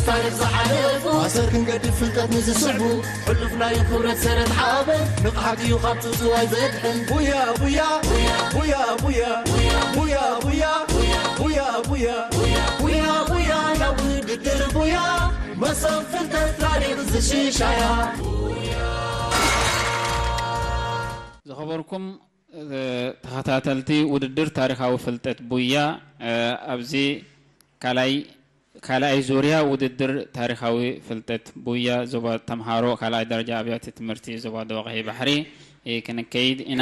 ታሪኽ ዝሓለፉ ኣሰር ክንገድፍ ፍልጠት ንዝስዕቡ ሕሉፍ ናይ ክብረት ሰረት ሓበን ንቕሓት እዩ ካብ ትዝዋይ ዘድሕን። ቡያ ቡያ ቡያ ቡያ ቡያ ቡያ ቡያ ቡያ ቡያ ቡያ ቡያ ናብ ውድድር ቡያ መሰብ ፍልጠት ታሪኽ ዝሽሻያ። ዝኸበርኩም ተኸታተልቲ ውድድር ታሪኻዊ ፍልጠት ቡያ፣ ኣብዚ ካልኣይ ካልኣይ ዙርያ ውድድር ታሪኻዊ ፍልጠት ቡያ ዞባ ተምሃሮ ካልኣይ ደረጃ ኣብያተ ትምህርቲ ዞባ ደቡብ ቀይሕ ባሕሪ ክንከይድ ኢና።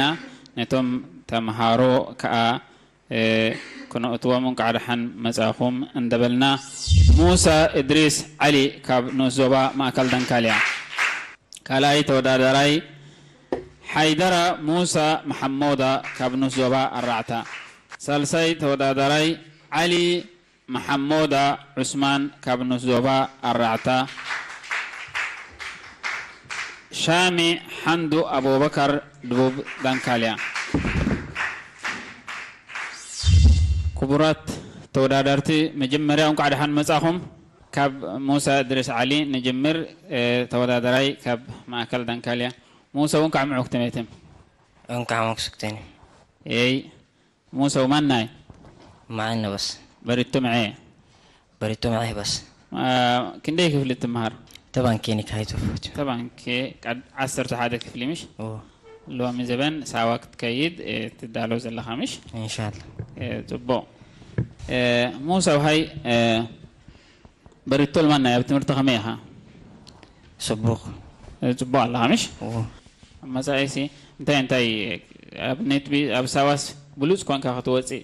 ነቶም ተምሃሮ ከኣ ክነእትዎም እንቋዕ ደሓን መጻኹም እንደበልና፣ ሙሳ እድሪስ ዓሊ ካብ ንኡስ ዞባ ማእከል ደንካልያ። ካልኣይ ተወዳዳራይ ሓይደራ ሙሳ መሓሞዳ ካብ ንኡስ ዞባ ኣራዕታ። ሳልሳይ ተወዳዳራይ ዓሊ መሓሞዳ ዑስማን ካብ ንኡስ ዞባ ኣራዕታ። ሻሚ ሓንዱ ኣቡበከር ድቡብ ዳንካልያ። ክቡራት ተወዳደርቲ፣ መጀመርያ እንቋዕ ደሓን መጻኹም። ካብ ሙሳ እድሪስ ዓሊ ንጅምር። ተወዳዳራይ ካብ ማእከል ዳንካልያ። ሙሳ እውን ከዓ ምዑክ ትሜትም። እንኳዕ ሞክስክቴኒ። ኤይ ሙሳ ማናይ? ማዕነ በስ። በሪቱ ምዐ። በሪቱ ምዐ በስ። ክንደይ ክፍሊ ትምሃር? ተባንኬ ኒካይቱ። ተባንኬ ዓሰርተ ሓደ ክፍሊ ምሽ? ሎሚ ዘበን ሳዋ ክትከይድ ትዳሎ ዘለኻ ምሽ? እንሻላ። ጽቡቕ። ሙሳ ውሃይ በሪቶል ማናይ ኣብ ትምህርቲ ከመይ ኢኻ? ጽቡቕ። ጽቡቕ ኣለኻ ምሽ? እዎ። ኣብ መጻኢሲ እንታይ እንታይ ኣብ ነጥቢ ኣብ ሳዋስ ብሉጽ ኮንካ ክትወጽእ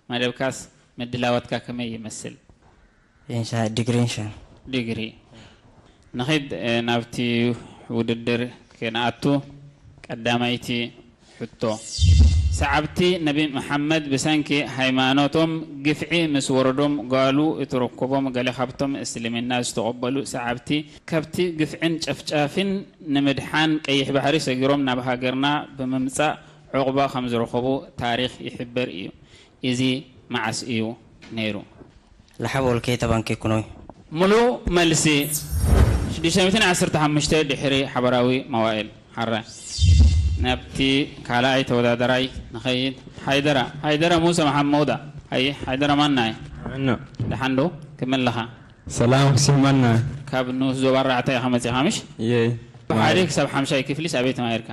መደብካስ ምድላዋትካ ከመይ ይመስል? እንሻ ዲግሪ እንሻ። ዲግሪ። ንኺድ ናብቲ ውድድር ክንኣቱ ቀዳማይቲ ሕቶ። ሰዓብቲ ነቢ መሓመድ ብሰንኪ ሃይማኖቶም ግፍዒ ምስ ወረዶም ጓሉ እትረከቦም ገለ ካብቶም እስልምና ዝተቐበሉ ሰዓብቲ ካብቲ ግፍዕን ጨፍጫፍን ንምድሓን ቀይሕ ባሕሪ ሰጊሮም ናብ ሃገርና ብምምጻእ ዑቕባ ከም ዝረኸቡ ታሪኽ ይሕብር እዩ። እዚ መዓስ እዩ ነይሩ? ላሓቦል ከይተባንኪ ኩኖይ። ሙሉእ መልሲ ሽዱሽተ ሚእትን ዓሰርተ ሓሙሽተ ድሕሪ ሓበራዊ መዋእል ሓራ። ናብቲ ካልኣይ ተወዳደራይ ንኸይድ። ሓይደራ ሓይደራ ሙሳ መሓመውዳ። ኣይ ሓይደራ ማናይ? ኣነ። ደሓንዶ ክምልኻ? ሰላም ክስማና። ካብ ንኡስ ዞባ ኣርባዕተ ኢኻ መጺኻ ምሽ? የይ። ብሓደ ክሳብ ሓምሻይ ክፍሊስ ኣበይ ተማሂርካ?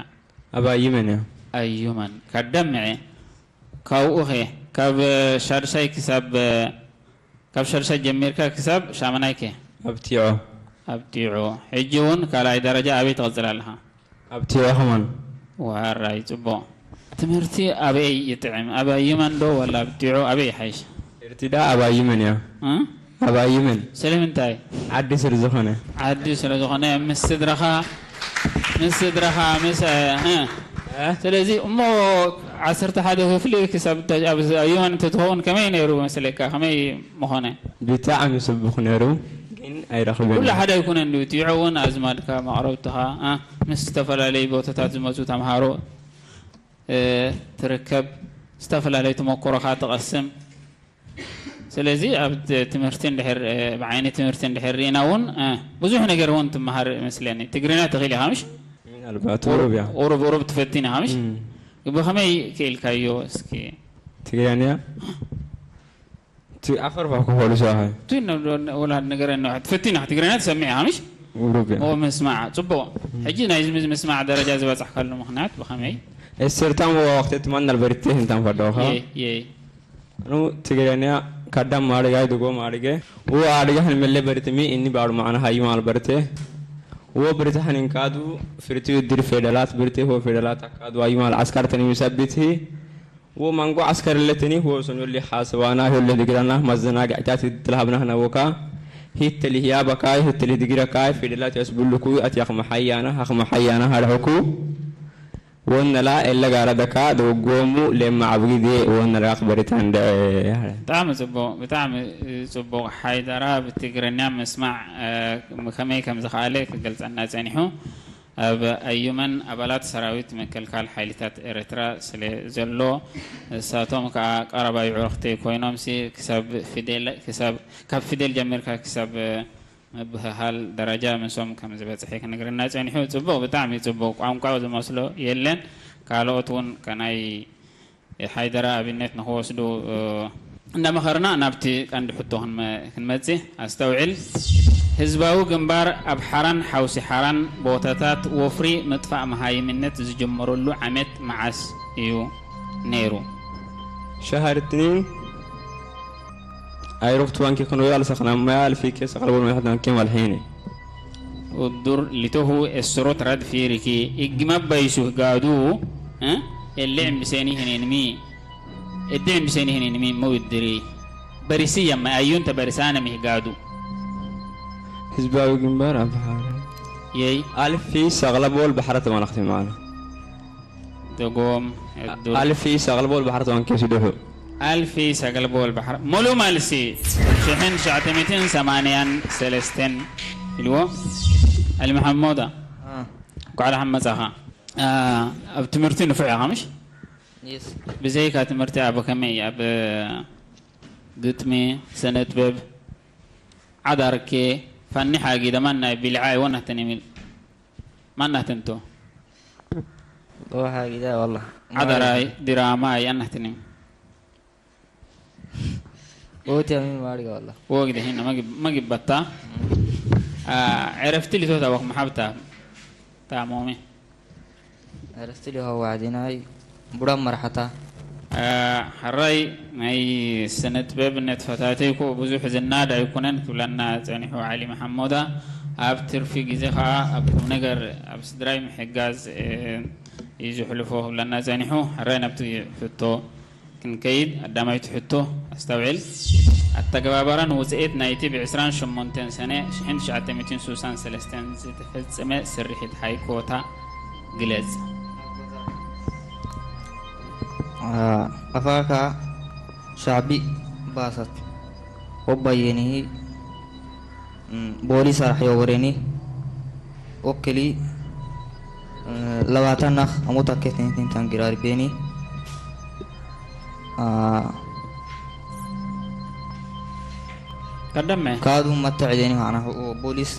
ኣብ ኣዩመን እያ። ኣዩመን ካዳምዐ። ካብኡ ኸ ካብ ሻድሻይ ክሳብ ካብ ሻድሻይ ጀሚርካ ክሳብ ሻምናይ ከ? ኣብ ቲዖ። ኣብ ቲዖ። ሕጂ እውን ካልኣይ ደረጃ ኣበይ ትቕጽል ኣለኻ? ኣብ ቲዖ ከማን። ዋራይ ጽቡቕ። ትምህርቲ ኣበይ ይጥዕም? ኣብ ኣዩመን ዶ ወላ ኣብ ቲዖ ኣበይ ይሓይሽ? ትምህርቲ ደኣ ኣብ ኣዩመን እያ። እ? ኣብ ኣዩመን። ስለምንታይ? ዓዲ ስለ ዝኾነ። ዓዲ ስለ ዝኾነ ምስ ስድራኻ ምስ ስድራኻ ምስ እ፣ እ። እ? ስለዚ እሞ ዓሰርተ ሓደ ክፍሊ ክሳብ ተ- ኣብ ኣዩመን እንተትኸውን ከመይ ነይሩ መስለካ? ከመይ ምኾነ? ብጣዕሚ ጽቡቕ ነይሩ፣ ግን ኣይረኽበን። ኩሉ ሓደ ኣይኮነን ድዩ? ቲዖ እውን ኣዝማድካ መቕረብትኻ እ፣ ምስ ዝተፈላለዩ ቦታታት ዝመጹ ተምሃሮ እ፣ ትርከብ፣ ዝተፈላለዩ ተመክሮኻ ትቐስም። ስለዚ ኣብ ት- ትምህርቲ እንድሕር እ፣ ብዓይኒ ትምህርቲ እንድሕር ርኢና እውን እ፣ ብዙሕ ነገር እውን ትመሃር ይመስለኒ። ትግርኛ ትኽእል ኢኻ ምሽ? ምናልባት ቁሩብ እያ። ቁሩብ ቁሩብ ትፈትን ኢኻ ምሽ? እም። ብኸመይ ክኢልካዮ እስኪ? ትግርኛ እቲ ኣፈርፋ ክኾሉ ሰባኸ? እቲ ወላድ ነገር ነው ትፈትን ኢኻ ትግርኛ ትሰምዕ ኢኻ ምሽ? ቁሩብ እያ። ኦ ምስማዕ ጽቡቕ። ሕጂ ናይዚ ምስ- ምስማዕ ደረጃ ዝበጻሕካሉ ምኽንያት ብኸመይ? እሰርታም ወቅት ትማን ነርበሪት እንታን ፈደውኻ? የይ የይ። ኑ ትግረንያ ካዳም ማሪጋይ ድጎ ማሪገ። ዎ አሪጋህን መለ በርትሚ እኒ ባሩ ማዕና ሃዩ ማል በርቴ። ዎ ብርታህን እንካዱ ፍርቲ ውድር ፌደላት ብርቴ ሆ ፌደላት አካዱ አዩ ማል አስካር ተኒ ሚሰብት ሂ። ዎ ማንጎ አስከር ለትኒ ሆ ሰኞሊ ሐስባና ሆለ ድግራና ማዘናጋዕታት ትልሃብና ነወካ። ሂት ተሊህያ በካይ ሂት ተሊህ ድግረካይ ፌደላት ያስብልኩ አትያኽ መሐያና ሀኽ መሐያና ሀርሐኩ። ወነላ ኤለ ጋራ ደካ ደወጎሙ ሌማ ኣብ ግዜ ወነላ ክበሪታ እንደ ብጣዕሚ ጽቡቕ፣ ብጣዕሚ ጽቡቕ። ሓይደራ ብትግርኛ ምስማዕ፣ እ፣ ከመይ ከም ዝኸኣለ ክገልጸና ጸኒሑ። ኣብ ኣዩመን ኣባላት ሰራዊት ምክልካል ሓይልታት ኤርትራ ስለ ዘሎ፣ ንሳቶም ከኣ ቀረባ ይዕሩኽተይ ኮይኖምሲ ክሳብ ፊደል፣ ክሳብ፣ ካብ ፊደል ጀሚርካ ክሳብ ምብህሃል ደረጃ ምሶም ከም ዝበጽሐ ክነግረና ጸኒሑ። ጽቡቕ፣ ብጣዕሚ ጽቡቕ። ቋንቋ ዝመስሎ የለን። ካልኦት እውን ከናይ ሓይደራ ኣብነት ንኽወስዱ፣ እ፣ እንዳመኸርና ናብቲ ቀንዲ ሕቶ ክንመ-፣ ክንመጽእ። ኣስተውዕል። ህዝባዊ ግንባር ኣብ ሓራን ሓውሲ ሓራን ቦታታት ወፍሪ ምጥፋእ መሃይምነት ዝጀመረሉ ዓመት መዓስ እዩ ነይሩ? شهر اثنين، أيروخت وانكي خنويا لسخنا ما ألفي كي سقل بول واحد كيما الحيني. Uddur litohu essorot rad firiki igma baysu gadu, eh? Elde embiseni hinenmi. Edde embiseni hinenmi mo iddiri. Barisi yamma ayyun ta barisana mih gadu. ህዝባዊ ግንባር ኣብ ሓራን Yey. ኣልፊ ሰቕለ ቦል ባሕረ ተማላኽቲ ማዕና Dogom. Uddur. ኣልፊ ሰቕለ ቦል ባሕረ ተማን ኬሲ ድሑ ኣልፊ ሰገል ቦል ባሕር ሙሉ ማልሲ ሽሕን ትሽዓተ ሚእትን ሰማንያን ሰለስተን ኢልዎ። ኣሊ መሓመዳ፣ አ፣ እንኳዕ ደሓን መጻኻ። አ፣ ኣብ ትምህርቲ ንፉዕ ኢኻ ምሽ? የስ። ብዘይካ ትምህርቲ ኣብ ከመይ፣ ኣብ ግጥሚ፣ ስነ ጥበብ፣ ዓዳርኬ፣ ፋኒሓ ጊደ ማን ናይ ቢልዓ ይወን ኣተን የሚል ማን ኣተንቶ? Waxa gida wallah. ዓዳራይ፣ ድራማ፣ ኣይ ኣናህትኒ Oti ami maariga wallah. ወግደ ሂና መግበታ። ዕረፍቲ ሊቶታ ወክ መሓብታ ታሞሜ Arastili ho wa'dinay buran marxata. ሓራይ ናይ ስነ ጥበብ ነትፈታተይ ኮ ብዙሕ ዝናድ ኣይኮነን ክብለና ጸኒሑ ዓሊ መሓሞዳ። ኣብ ትርፊ ግዜ ኸዓ ኣብ ቁም ነገር ኣብ ስድራይ ምሕጋዝ እዩ ዝሕልፎ ክብለና ጸኒሑ። ሓራይ ናብቲ ሕቶ ክንከይድ፣ ቀዳማይቲ ሕቶ ኣስተውዕል። ኣተገባባራን ውጽኢት ናይቲ ብ ዕስራን ሸሞንተን ሰነ ሽሕን ትሽዓተ ሚእትን ስሳን ሰለስተን ዝተፈጸመ ስርሒት ሃይኮታ ግለጽ። Afaka shacbi baasat obbayenihi boolii saraxyo wareni okeli labaatan nak amu takke tintan giraari beeni ቀደመ kaadu matta cideni maana booliis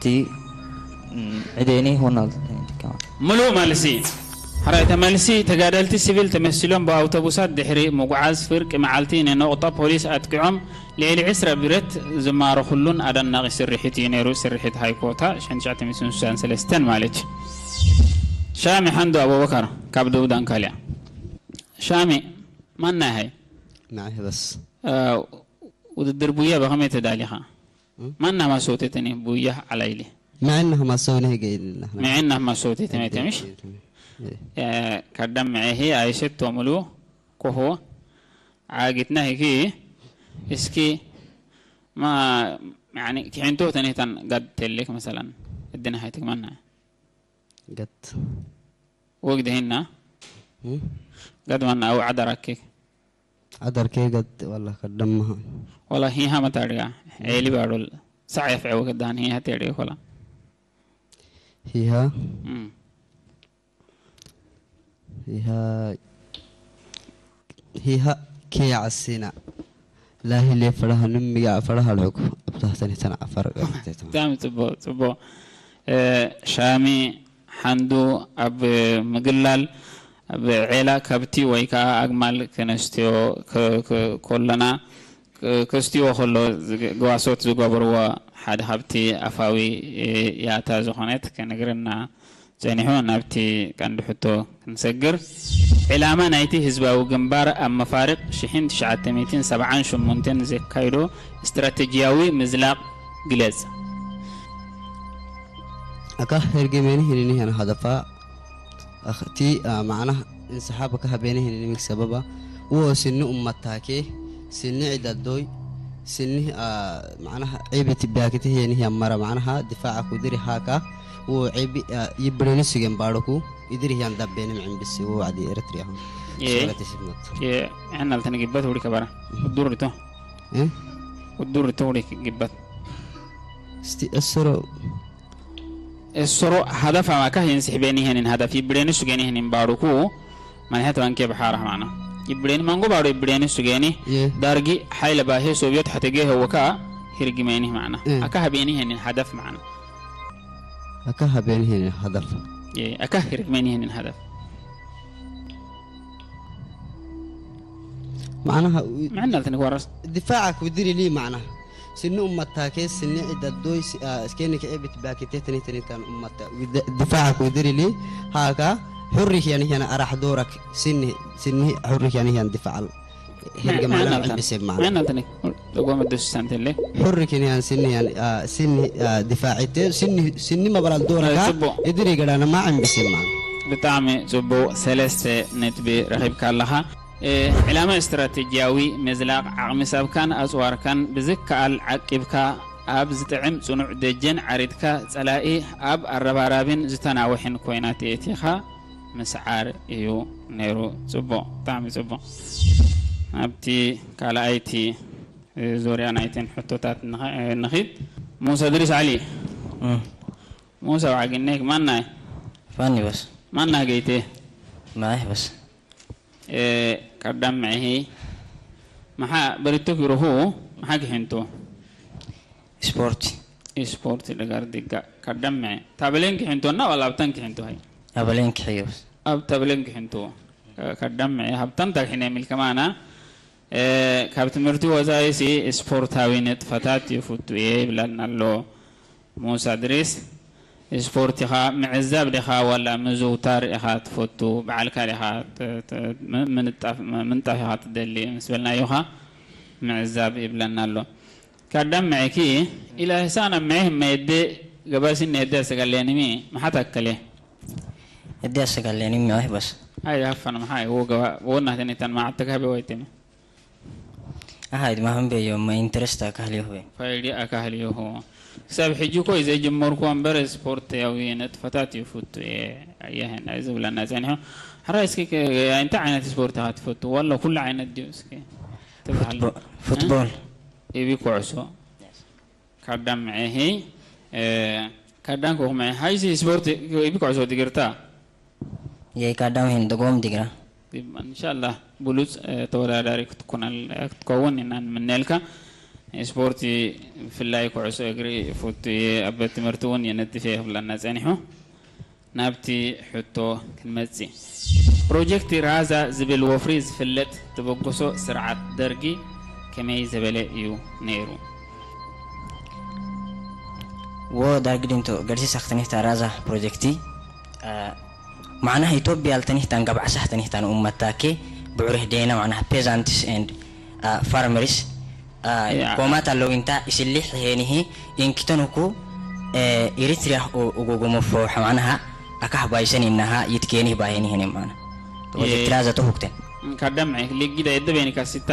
ti cideni hona ምሉእ መልሲ። ሕራይ ተመልሲ። ተጋደልቲ ሲቪል ተመሲሎም ብኣውቶቡሳት ድሕሪ ምጉዓዝ ፍርቂ መዓልቲ ንነቑጣ ፖሊስ ኣጥቂዖም ልዕሊ ዕስራ ብረት ዝማረኹሉን ኣደናቒ ስርሒት እዩ ነይሩ። ስርሒት ሃይኮታ ሽሕን ትሽዓተ ሚእትን ስሳን ሰለስተን ማለት እዩ። ሻሚ ሓንዱ ኣቡበከር ካብ ደቡብ ዳንካልያ። ሻሚ ማናይ ሃይ ንዓይ ህበስ ውድድር ቡያ ብኸመይ ተዳሊኻ? ማና ማሰውቴተኒ ቡያ ዓላይሊ معنا ما سوينا هيك إلا نحن معنا ما سوتي تمي تمش كردم معي هي عايشة توملو كوهو عاقتنا هيك اسكي ما يعني كعنتو تنهتن قد تلك مثلا الدنيا هاي تكملنا قد وقد هنا هم؟ قد وانا او عدرك عدر كي قد والله قدمها والله هي هم تارجع عيلي بارول سعي في عوق الدان هي هتارجع ولا هيها مم. هيها هيها كي عسينا لا هي اللي فرها نمي فرها العقو أبتهتني تنع فرق ብጣዕሚ ጽቡቕ ጽቡቕ። እ፣ ሻሚ ሓንዱ ኣብ ምግላል ኣብ ዔላ ከብቲ ወይ ከዓ ኣግማል ከነስትዮ ከ- ከ- ከለና ክ- ከስትዮ ከሎ ዝግ- ግዋሶት ዝገበርዎ ሓደ ካብቲ ኣፋዊ እ፣ ያታ ዝኾነት ከነግርና ጸኒሑ። ናብቲ ቀንዲ ሕቶ ክንሰግር፣ ዕላማ ናይቲ ህዝባዊ ግንባር ኣብ መፋርቕ ሽሕን ትሽዓተ ሚእትን ሰብዓን ሸሞንተን ዘካይዶ ስትራተጂያዊ ምዝላቕ ግለጽ። أكا هرجميني هنيني هنا هدفا أختي آه، معناها انسحاب كهبيني هنيني ميك سببا وسن أمتاكي سن عددوي سن آه، معناها عيبة بياكتي هي نهي مرة معناها دفاع كودري هاكا وعيب آه، يبرني سجن باركو يدري هي عند بيني معن بس وعدي إرتريا هم إيه. سورة سمت የ- ዕናል ተነግበት ውሪ ከበራ ውዱር ሪቶ إيه ውዱር ሪቶ ውሪ ግበት استي أسرو እሰሮ ሀደፍ ኣማካ ይንስሕቤኒ ይሄንን ሀደፍ ይብሬኒ ሱጌኒ ይሄንን ባሩኩ ማንሀት ባንኬ ብሓራ ማና ይብሬኒ ማንጎ ባሩ ይብሬኒ ሱጌኒ يه ዳርጊ ሓይለ ባሄ ሶብዮት ሐተጌ ህወካ ሂርጊሜኒህ ማዕና። እህ። ኣካህ ቤኒህ የኒን ሀደፍ ማዕና። ኣካህ ቤኒህ የኒን ሀደፍ። ኣካህ ሂርጊሜኒህ የኒን ሀደፍ። ማዕና ምዕና ልትንክ ወረስ ድፋዓክ ውድር ኢሊ ማዕና። ስኒ ኡመታከ ስኒ ዕደዶይ እስኬኒ ክዒ ብትባኪቴ ተኔተኔታን ኡመታ ድፋዓክ ውድር ኢሊ ሃካ። ሑሪክ የኒህን ኣራሕ ዶረክ ስኒ ስኒ ሑሪክ የኒህን ድፋዓል ሄርገ ማዕና ዕንብሴብ ማዕና። ተነክ ደጎም ደስ ሳንተለ ሑሪክ የኒህን ስኒ ያን ስኒ ድፋዒቴ ስኒ ስኒ መበላል ዶረካ። ጽቡቕ። እድሪ ገዳነ ማ ዕንብሴብ ማዕና። ብጣዕሚ ጽቡቕ። ሰለስተ ነጥቢ ረኺብካ ኣለኻ። ዕላማ ስትራቴጂያዊ ምዝላቕ ዓቕሚ ሰብካን ኣጽዋርካን ብዝከኣል ዓቂብካ ኣብ ዝጥዕም ጽኑዕ ደጀን ዓሪድካ ጸላኢ ኣብ ኣረባራብን ዝተናውሕን ኮይና ተእቲኻ ምስዓር እዩ ነይሩ። ጽቡቕ፣ ብጣዕሚ ጽቡቕ። ኣብቲ ካልኣይቲ ዙርያ ናይተን ሕቶታት ንኸ- ንኺድ። ሙሳ ድሪስ ዓሊ። مم. ሙሳ ዋዕግኔክ ማናይ فاني بس ማና ገይቴ معي بس ካዳምዐሂ መሓ በሪቶክ ይረኹ መሓ ክሕንቶ سبورتي ስፖርት ደጋር ድጋ ካዳምዐ ታበሌን ክሕንቶና ዋላ ኣብተን ክሕንቶ ሃይ أبلين كحيوس ኣብ ታበሌን ክሕንቶ ካዳምዐ ሃብታም ታክሒነ የሚል ከማና ካብ ትምህርቲ ወፃኢ ሲ ስፖርታዊ ንጥፈታት ይፍቱ እየ ይብለና ኣሎ። ሙሳ ድሪስ ስፖርት ኢኻ ምዕዛብ ዲኻ ዋላ ምዝውታር ኢኻ ትፈቱ? በዓልካ ዲኻ ት- ት- ም- ምንጣፍ ም- ምንጣፍ ኢኻ ትደሊ ምስ በልናዮ ኻ ምዕዛብ ይብለና ኣሎ። ካዳም መዐኪ ኢላ ህሳና መዐህ መየደ ገባሲን ነደ ሰጋሌንሚ መሓት ኣከለ ادي اسقال يعني معي بس ኣይ ሃፋን መሓይ ወገባ ወናተኔታን መዓት ተጋቢ ወይቴሚ اهاي ما هم بيوم ما انترست اكهلي هو ፋይዲ ኣካህል ይኹ ክሳብ ሕጂ ኮይ ዘይጀመርኩ እምበር ስፖርት ያዊ ነጥፈታት ይፍቱ እየ ኣየህን እዚ ብለና ጸኒሑ። ሕራይ እስኪ እንታይ ዓይነት ስፖርት ኢኻ ትፈቱ ዋላ ኩሉ ዓይነት ድዩ እስኪ ትበሃል فوتبول ኢቢ ኩዕሶ ካዳም መዐሂ ካዳን ኮኹ መዐ ሃይሲ ስፖርት ኢቢ ኩዕሶ ትግርታ يا كادام هين دقوم دقرا እንሻላ ብሉፅ ተወዳዳሪ ክትኮነል ክትከውን ኢና ንምነልካ። ስፖርቲ ብፍላይ ኩዕሶ እግሪ ፉቱ እየ ኣብ ቤት ትምህርቲ እውን የነጥፍ እየ ክብለና ፀኒሑ። ናብቲ ሕቶ ክንመፅእ። ፕሮጀክት ራዛ ዝብል ወፍሪ ዝፍለጥ ተበግሶ ስርዓት ደርጊ ከመይ ዘበለ እዩ ነይሩ? و دارك دينتو قرسي سختني ترازا بروجكتي آه معناها يتوبي التنيه تان قبع سختنيه تان أمتاكي بعره دينا معناها peasants and آه farmers آه يا. كومات اللو انت يسلح هينه ينكتنكو آه إريتريا وقوقو مفروح معناها أكح بايسن إنها يتكيني باهيني هني معنا إيه. ترازا تهوكتن ካዳም ሊጊዳ የደ በይኒ ካሲታ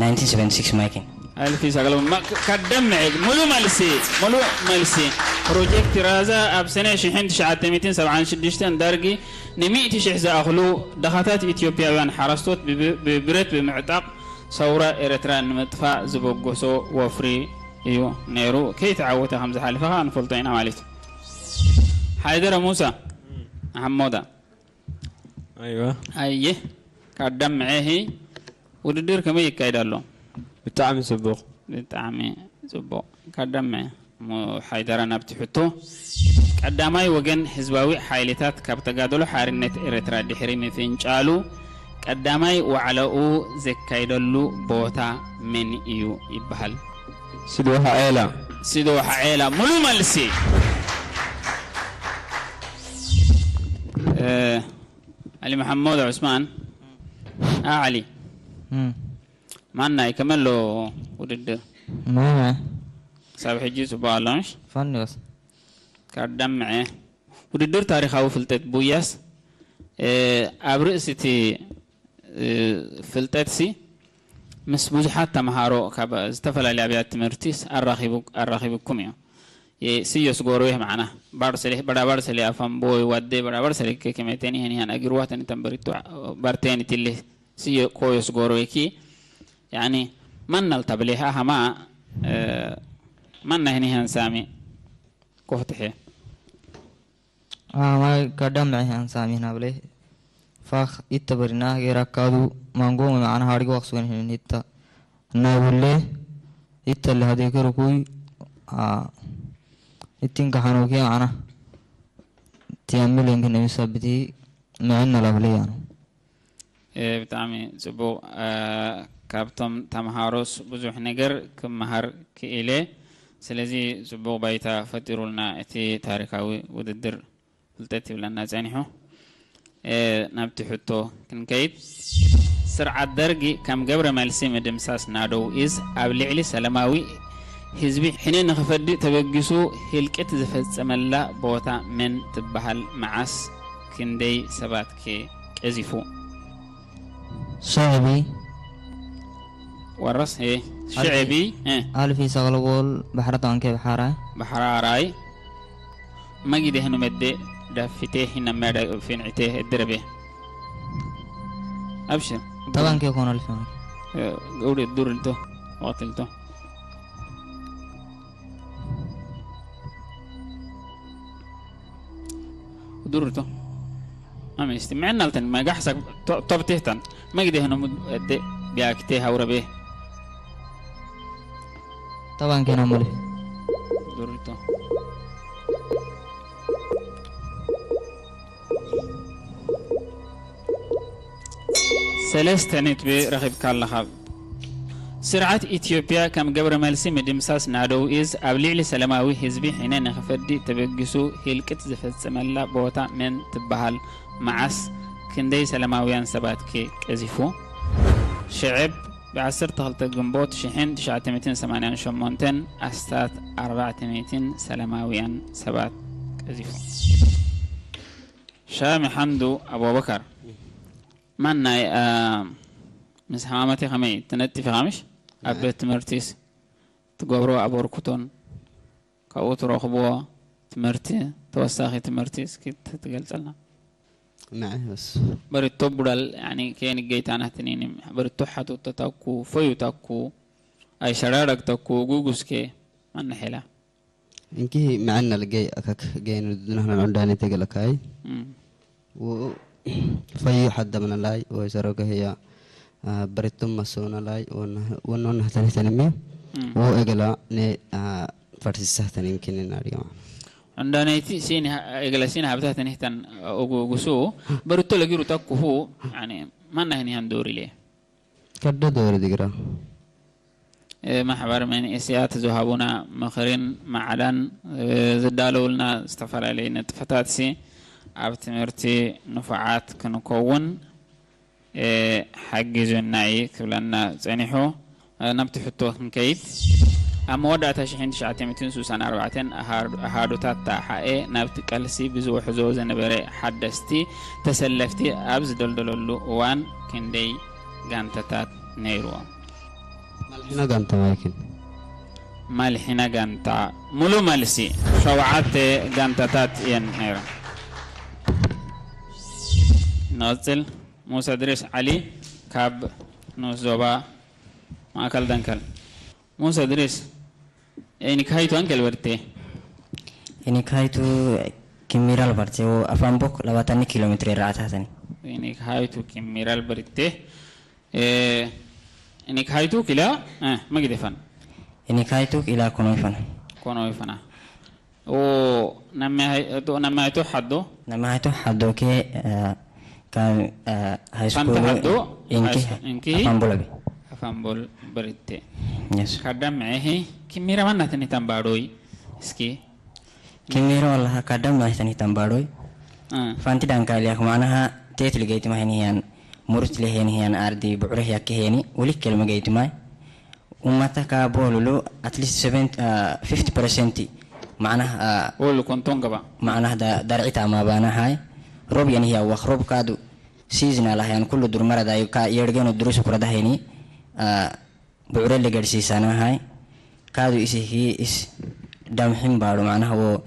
ناينتين سفنتي سكس مايكن ኣልፊ ሰገለ ከደምዕ ሙሉ መልሲ ሙሉ መልሲ ፕሮጀክት ራዛ ኣብ ሰነ ሽሕን ትሽዓተ ሚእትን ሰብዓን ሽዱሽተን ዳርጊ ንሚእቲ ሽሕ ዝኣኽሉ ደኻታት ኢትዮጵያውያን ሓረስቶት ብብ- ብብረት ብምዕጣቕ ሰውራ ኤርትራ ንምጥፋእ ዝበገሶ ወፍሪ እዩ ነይሩ። ከይተዓወተ ከም ዝሓለፈ ከዓ ንፈልጦ ኢና ማለት እዩ። ሓይደረ ሙሳ ሓሞዳ ኣይዋ ኣየ ካዳምዐ ውድድር ከመይ ይካየድ ኣሎ? ብጣዕሚ ጽቡቕ ብጣዕሚ ጽቡቕ። ካዳምዐ ሓይደራ ናብቲ ሕቶ ቀዳማይ ወገን ህዝባዊ ሓይልታት ካብ ተጋድሎ ሓርነት ኤርትራ ድሕሪ ምፍንጫሉ ቀዳማይ ዋዕላኡ ዘካየደሉ ቦታ መን እዩ ይበሃል? ሲዶ ሓኤላ ሲዶ ሓኤላ ሙሉ መልሲ። እ፣ ዓሊ መሓመድ ዑስማን ኣ ዓሊ مم. ማናይ ከመሎ ውድድር ما ክሳብ ሕጂ ጽቡቕ ኣሎ ምሽ فني بس ካዳምዐ ውድድር ታሪኻዊ ፍልጠት ቡያስ እ፣ ኣብ ርእሲ እቲ እ፣ ፍልጠትሲ ምስ ብዙሓት ተምሃሮ ካብ ዝተፈላለዩ ኣብያት ትምህርቲ ኣራኺቡ ኣራኺብኩም እዩ። ስዮስ ጎረቤ ማዕና ባርሰሌ በዳ ባርሰሌ ኣፋምቦይ ዋዴ በዳ ባርሰሌ ከመቴኒ ሄኒሃን ኣጊርዋተኒ ተንበሪቱ ባርቴኒ ቲሌ ስዮ ኮዮስ ጎረቤኪ ያኒ ማናል ታብሌ ሃሃማ ማና ሄኒሃን ሳሚ ኮፍትሐ آه ما قدم معي أنسامي هنا بلي فاخ إتبرنا غير كادو مانغو معنا هارغو أخسون هنا نتا نايبولي ይተለ ሀዲክር ኩይ፣ አ፣ እቲን ከሓኖኪ ኣና ትያምል እንክን እምሰብቲ ምዕን ነላብለያ ነው። እ፣ ብጣዕሚ ጽቡቕ። እ፣ ካብቶም ተምሃሮስ ብዙሕ ነገር ክመሃር ክኢለ። ስለዚ ጽቡቕ ባይታ ፈጢሩልና እቲ ታሪኻዊ ውድድር። ፍልጠት ይብለና ጸኒሑ። እ፣ ናብቲ ሕቶ ክንከይድ። ስርዓት ደርጊ ከም ግብረ መልሲ ምድምሳስ ናደው ኢዝ ኣብ ልዕሊ ሰላማዊ ህዝቢ ሕነ ንኽፈዲ ተበጊሱ ህልቂት ዝፈጸመላ ቦታ መን ትበሃል? መዓስ? ክንደይ ሰባት ከ ቀዚፉ? ሽዕቢ። ወረስ፣ እ፣ ሽዕቢ፣ እ። ኣልፊ ሰቕለቦል ባሕሪ ታንኬ ብሓራ። ብሓራራይ። መጊደ ህኑ መደ ዳፊቴ ሂና መዳ ፊንዕቴ እድረቤ። ኣብሽር። ጠባንኬ ኮነ ኣልፊ። እ፣ ገውሪ ዱር ልቶ፣ ወቅት ልቶ። ዱርቶ። ኣሜስቲ ምዕናልተን መጋሕሳ ቶብቴህተን መግዴህኖም እደ ቢያክቴ ሃውረቤ። ጠባን ኬና ሙሉ። ዱርቶ። ሰለስተ ነጥቢ ረኺብካ ኣለኻ። ስርዓት ኢትዮጵያ ከም ግብረ መልሲ ምድምሳስ ናደው ኢዝ ኣብ ልዕሊ ሰላማዊ ህዝቢ ሕነ ንኽፈዲ ተበጊሱ ህልቅት ዝፈጸመላ ቦታ መን ትበሃል? መዓስ? ክንደይ ሰላማውያን ሰባት ከ ቀዚፉ? ሽዕብ ብ ዓሰርተ ክልተ ግንቦት ሽሕን ትሽዓተ ሚእትን ሰማንያን ሸሞንተን ኣስታት ኣርባዕተ ሚእትን ሰላማውያን ሰባት ቀዚፉ። ሻሚ ሓምዱ ኣቡበከር። ማን ናይ፣ አ፣ ምስ ሃማመቴ ከመይ ትነጥፍ ኢኻ ምሽ? ኣብ ናይ ቤት ትምህርቲስ ትገብሮ ኣበርክቶን ካብኡ ትረኽብዎ ትምህርቲ፣ ተወሳኺ ትምህርቲ እስኪ ት-፣ ትገልጸልና? ንዓይ በስ። በሪቶ ቡዳል፣ ያኒ፣ ከየን ገይታና ትኒኒ፣ በሪቶ ሓቱ ተታኩ፣ ፈዩ ታኩ፣ ኣይሸራረግ ተኩ፣ ጉጉስኬ፣ ማን ሐላ? እንኪ መዐና ልገይ ኣካክ ገይን ድናህና ንዑንዳኔ ተገለካይ። እም። ወ-፣ ፈዩ ሐደምና ላይ ወይ ሰረገ ህያ፣ አ፣ በሪቶም ማሰውና ላይ ወና-፣ ወኖና ተኒተንሜ። እም። ወ-፣ እገላ ነ፣ አ፣ ፈርሲሳ ተኒምኪን ናሪማ። ዑንዳኔቲ ሲኒ ሀ-፣ እገላ ሲኒ ሀብታ ተኒተን ኦጉ ጉሱ በሪቶ ለጊሩ ተኩሁ፣ ያኒ፣ ማና ህኒ ሃንዶሪ ሌ? ከደ ዶሪ ድግራ። እ፣ ማሕበር መንእሰያት ዝሃቡና ምኽርን ማዕዳን፣ እ፣ ዝዳለውልና ዝተፈላለዩ ንጥፈታትሲ ኣብ ትምህርቲ ንፉዓት ክንከውን፣ እ፣ ሓጊዙና እዩ ክብለና ጸኒሑ። እ፣ ናብቲ ሕቶ ክንከይድ፣ ኣብ መወዳእታ ሽሕን ትሽዓተ ሚእትን ስሳን ኣርባዕተን ኣሃ-፣ ኣሃዱታት ታሓኤ ናብቲ ቀልሲ ብዝውሕዞ ዝነበረ ሓደስቲ ተሰለፍቲ ኣብ ዝደልደለሉ እዋን ክንደይ ጋንታታት ነይርዎም? ማልሒና ጋንታ ማይክል። ማልሒና ጋንታ። ሙሉ መልሲ፣ ሸውዓተ ጋንታታት እየን ነይረን። ንቐጽል፣ ሙሳ ድሪስ ዓሊ ካብ ንኡስ ዞባ ማእከል ደንከል። ሙሳ ድሪስ፣ ኤኒካይቱ ኣንከል በርቴ? Ini kaitu kimiral barte o afambok labatani kilometre rata tani. Ini kaitu kimiral barte. Eh, ini kaitu kila, eh, magidefan. Ini kaitu kila kono ifana. Kono ifana. O nama hai-, to nama itu haddo? Nama itu haddo ke, eh, ka, eh, high school Fanta haddo? Inki, high school, inki? Afambol abi. Afambol berte. Yes. Kadam eh, kimira mana tani tambaroi? Iski. Kimira wallaha kadam na tani tambaroi. Ah. Fanti dan kali aku mana ha, tet ligay tuma hini yan, murut le hini yan ardi, bu'reh yak hini, ulik kelma gay tuma. Ummata ka bolulu, at least seven, ah, fifty percent. Mana, ah, Olu kontong kaba. Mana da, dar ita ma bana hai. Rob yan hiya wak, rob kadu. Season ala yan kullu dur mara da ka yergeno durusu kurada hini. Ah, bu'rel legar si sana hai. Kadu isi hi is dam him baru mana wo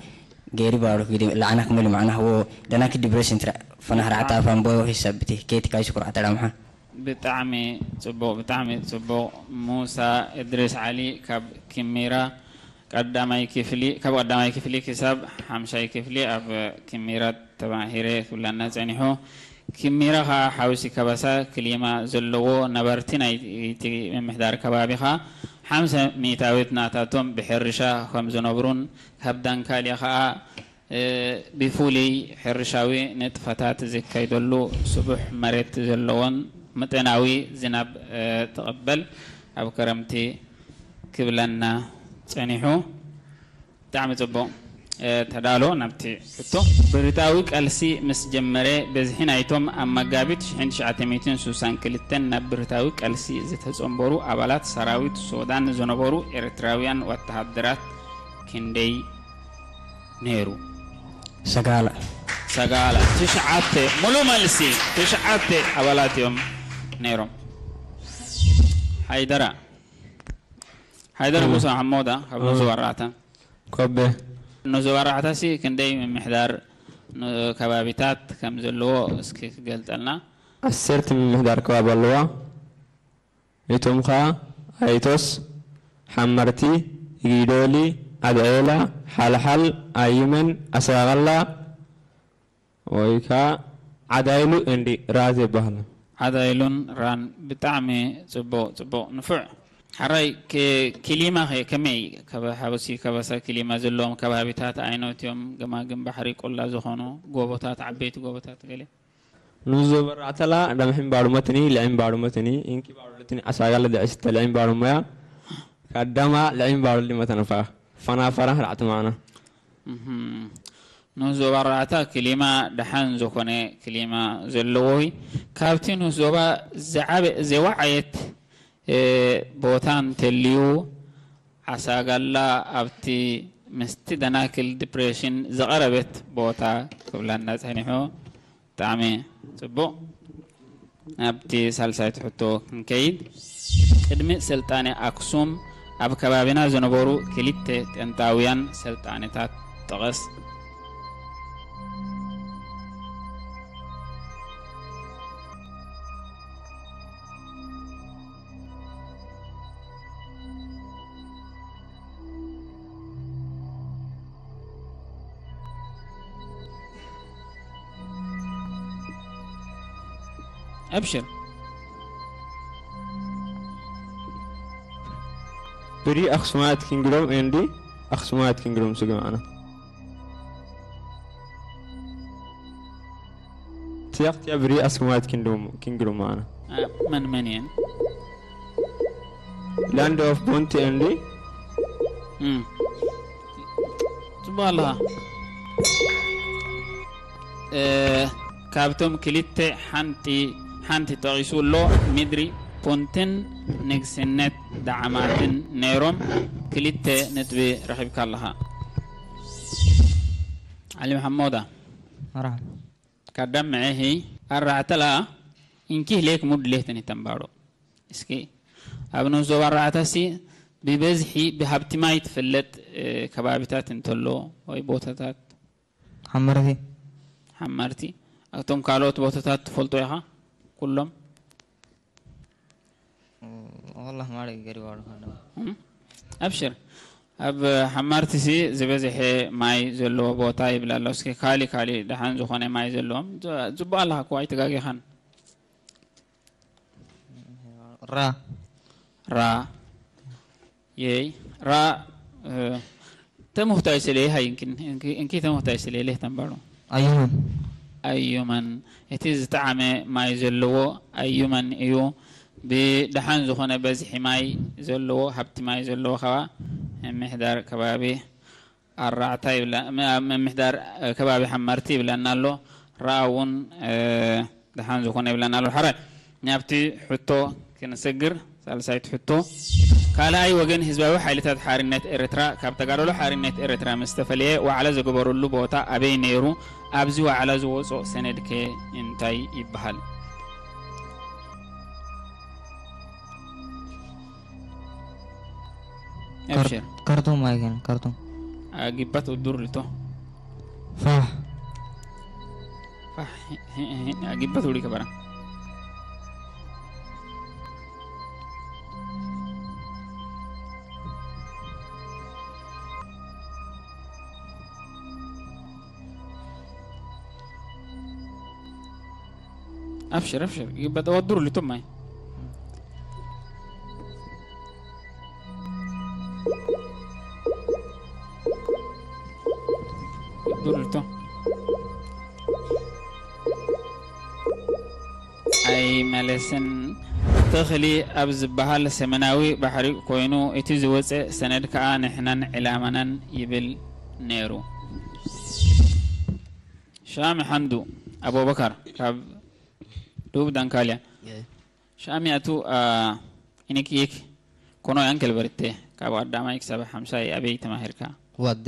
geri baru kidi la'anak mili mana wo dana ki depression tra fanah ra'ata fan boyo hisab ti keti kai sukur ata dam ha. ብጣዕሚ ጽቡቕ፣ ብጣዕሚ ጽቡቕ። ሙሳ እድሪስ ዓሊ ካብ ኪሚራ ቀዳማይ ክፍሊ፣ ካብ ቀዳማይ ክፍሊ ክሳብ ሓምሻይ ክፍሊ ኣብ ኪሚራ ተማሂረ ክብለና ጸኒሑ። ኪሚራ ኸኣ ሓውሲ ከበሳ ክሊማ ዘለዎ ነበርቲ ናይቲ ምምሕዳር ከባቢ ኸኣ ሓምሳ ሚእታዊት ናታቶም ብሕርሻ ከም ዝነብሩን ካብ ዳንካልያ ከኣ፣ እ፣ ብፍሉይ ሕርሻዊ ንጥፈታት ዝካይደሉ ስቡሕ መሬት ዘለዎን መጠናዊ ዝናብ፣ እ፣ ትቕበል ኣብ ክረምቲ ክብለና ጸኒሑ። ብጣዕሚ ጽቡቕ። እ፣ ተዳሎ ናብቲ ሕቶ። ብረታዊ ቃልሲ ምስ ጀመረ፣ በዝሒ ናይቶም ኣብ መጋቢት ሽሕን ትሽዓተ ሚእትን ስሳን ክልተን ናብ ብረታዊ ቃልሲ ዝተጸንበሩ ኣባላት ሰራዊት ሱዳን ዝነበሩ ኤርትራውያን ወተሃደራት ክንደይ ነይሩ? ሰጋለ። ሰጋለ። ትሽዓተ። ሙሉ መልሲ። ትሽዓተ ኣባላት እዮም ነይሮም። ሓይደራ። ሓይደር ሙሳ ሓሞዳ ካብ እ። ዞባ ኣርባዕተ። ኮቤ። ንዞባ ኣርባዕተ ሲ ክንደይ ምምሕዳር ን-፣ ከባቢታት ከም ዘለዎ እስኪ ክገልጸልና። ዓሰርተ ምምሕዳር ከባቢ ኣለዋ። እቶም ኸኣ ኣይቶስ፣ ሓመርቲ፣ ጊዶሊ፣ ኣድዔላ፣ ሓልሓል፣ ኣዩመን፣ ኣሳቐላ፣ ወይ ከኣ ዓዳይሉ እንዲ ራዝ ይበሃል። ዓዳይሉን ራን። ብጣዕሚ ጽቡቕ፣ ጽቡቕ፣ ንፉዕ። ሓራይ፣ ክ-፣ ክሊማ ኸ ከመይ? ከበ-፣ ሓበሲ ከበሳ ክሊማ ዘለዎም ከባቢታት ኣይኖት እዮም? ገማግም ባሕሪ፣ ቆላ ዝኾኑ ጎቦታት፣ ዓበይቲ ጎቦታት ገለ? ንዞ በራዕተላ፣ ደምሒም ባሩመትኒ፣ ልዒም ባሩመትኒ፣ ኢንኪ ባሩለትኒ፣ ዓሳጋለ ደዕስተ ልዒም ባሩመያ፣ ካዳማ ልዒም ባሩሊ መተነፋ፣ ፈናፈራ ራዕቲ ማዕና። እህም። ንዞባ ኣርባዕተ ክሊማ ደሓን ዝኾነ ክሊማ ዘለዎ እዩ። ካብቲ ንዞባ ዝዓበ-፣ ዘዋዓየት፣ እ፣ ቦታ እንተልዩ፣ ዓሳጋላ ኣብቲ ምስቲ ደናክል ዲፕሬሽን ዝቐረበት ቦታ ክብለና ጸኒሑ። ብጣዕሚ ጽቡቕ። ናብቲ ሳልሳይቲ ሕቶ ክንከይድ። ቅድሚ ስልጣነ ኣክሱም ኣብ ከባቢና ዝነበሩ ክልተ ጥንታውያን ስልጣነታት ጥቐስ። أبشر. بري أخصومات كينجروم إندي أخصومات كينجروم سجمعنا. تياق تيا بري أخصومات كينجروم، كينجروم معنا. آه، من منين؟ Land of Bounty إندي. مم. ጽቡቕ ኣለኻ። እ፣ ካብቶም ክልተ ሓንቲ፣ ሓንቲ ጠቒሱ ኣሎ፣ ምድሪ ፑንትን ንግስነት ደዓማትን ነይሮም። ክልተ ነጥቢ ረኺብካ ኣለኻ። ዓሊ መሓመዳ። መርሓባ። ካዳም መዐሂ ኣራዕተላ እንኪህ ሌክ ሙድ ሌህተን ይተንባሮ። እስኪ ኣብ ንኡስ ዞባ ኣርባዕተ ሲ ብበዝሒ ብሃብቲ ማይ ትፍለጥ፣ እ፣ ከባቢታት እንተሎ ወይ ቦታታት? ሓመርቲ። ሓመርቲ። እቶም ካልኦት ቦታታት ትፈልጦ ኢኻ? ኩሎም? እም፣ ወላሂ ማዕረ ገሪባ ኣለኹ ኣነ። እም? ኣብሽር። ኣብ ሓማርቲሲ ዝበዝሐ ማይ ዘለዎ ቦታ ይብል ኣሎ። እስኪ ካሊ፣ ካሊ ደሓን ዝኾነ ማይ ዘለዎም። ጽ-፣ ጽቡቕ ኣለኻ እኮ፣ ኣይተጋጊኻን። ራ። ራ። የይ። ራ፣ እ፣ ተመኽታይ ስለ ሃይ እንኪ፣ እንኪ፣ እንኪ ተመኽታይ ስለ ሌህ ተንባሩ። ኣዩመን። ኣዩመን። እቲ ዝጠዓመ ማይ ዘለዎ ኣዩመን እዩ። ብደሓን ዝኾነ በዝሒ ማይ ዘለዎ፣ ሃብቲ ማይ ዘለዎ ኸባ ምምሕዳር ከባቢ ኣራዕታ ይብላ-፣ ም-፣ ኣብ ምምሕዳር ከባቢ ሓመርቲ ይብለና ኣሎ። ራ እውን፣ እ፣ ደሓን ዝኾነ ይብለና ኣሎ። ሓራይ፣ ናብቲ ሕቶ ክንስግር፣ ሳልሳይቲ ሕቶ። ካልኣይ ወገን ህዝባዊ ሓይልታት ሓርነት ኤርትራ ካብ ተጋደሎ ሓርነት ኤርትራ ምስ ተፈለየ ዋዕላ ዝገበረሉ ቦታ ኣበይ ነይሩ? ኣብዚ ዋዕላ ዝወጾ ሰነድከ እንታይ ይበሃል? ካር-፣ ኣብሽር። ካርቱም ኣይገን፣ ካርቱም። ኣጊባት ውዱር ልቶ። ፋሕ። ፋሕ፣ ሂ-፣ ሂ-፣ ሂ-፣ ኣጊባት ውሪ ከበራ። ኣብሽር፣ ኣብሽር። ይበጠ ወዱር ልቶ ማይ። ኣይመለስን። ተኽሊ ኣብ ዝበሃል ሰሜናዊ ባሕሪ ኮይኑ፣ እቲ ዝወጸ ሰነድ ከኣ ንሕናን ዕላማናን ይብል ነይሩ። ሻሚ ሓንዱ ኣቡበከር ካብ ደቡብ ዳንካልያ። ሻሚ ኣቱ፣ አ፣ ኢኒክ ይክ ኮኖ ያንከል በርቴ ካብ ቀዳማይ ክሳብ ሓምሳይ ኣበይ ተማሂርካ? ዋዲ።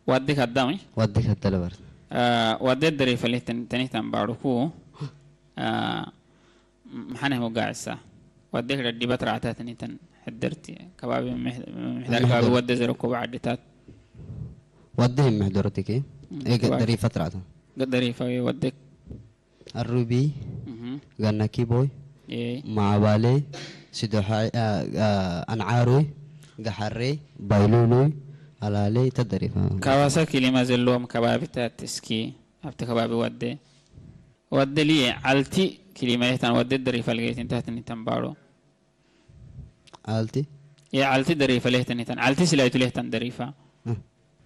ዋዲ ካዳሚ? ዋዲ ከተለ በርት። አ፣ ዋዲ ደሪ ፈሊት ተን-፣ ተኒት ኣንባሩኩ። አ፣ ም-፣ ምሓነ ሙጋዕሳ። ዋዲ ክረዲ በትራዕታ ተኒተን ሕድርቲ ከባቢ ምሕ-፣ ምሕዳር ከባቢ ምሕደር። ዋዲ ዝረከቡ ዓድታት። ዋዲ ምሕደርቲኪ? ም፣ ኤገ ከባቢ። ደሪ ፈትራዕታ። ገደሪ ፈ-፣ ዋዲ ኣሩቢ፣ እህ። ጋናኪቦይ፣ ኤ። ማዕባሌ፣ ሲዶሓ-፣ ኣ-፣ ኣ-፣ ኣንዓሩይ፣ ጋሓሬ፣ ባይሉሉይ፣ ኣላለይ ተደሪፋ። ካባሳ ኪሊማ ዘለዎም ከባቢታት እስኪ ኣብቲ ከባቢ ወደ፣ ወደ ልየ ዓልቲ ኪሊማ የታን ወደ ደሪፋ ልገይት እንታትን ተንባሮ። ዓልቲ? ኤ ዓልቲ ደሪፋ ለይተን የታን። ዓልቲ ስላይቱ ለይተን ደሪፋ። እህ።